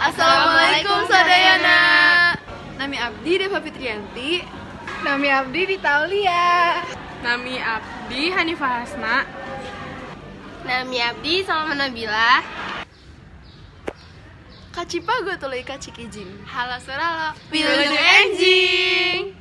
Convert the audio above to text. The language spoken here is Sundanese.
Assalamualaikum sadayana. Nami abdi Deva Fitrianti. Nami abdi Dita Aulia. Nami abdi Hanifah Hasna. Nami abdi Salma Nabila. Ka Cipago tuluy ka Cikijing. Halo suralo. Wilujeng enjing.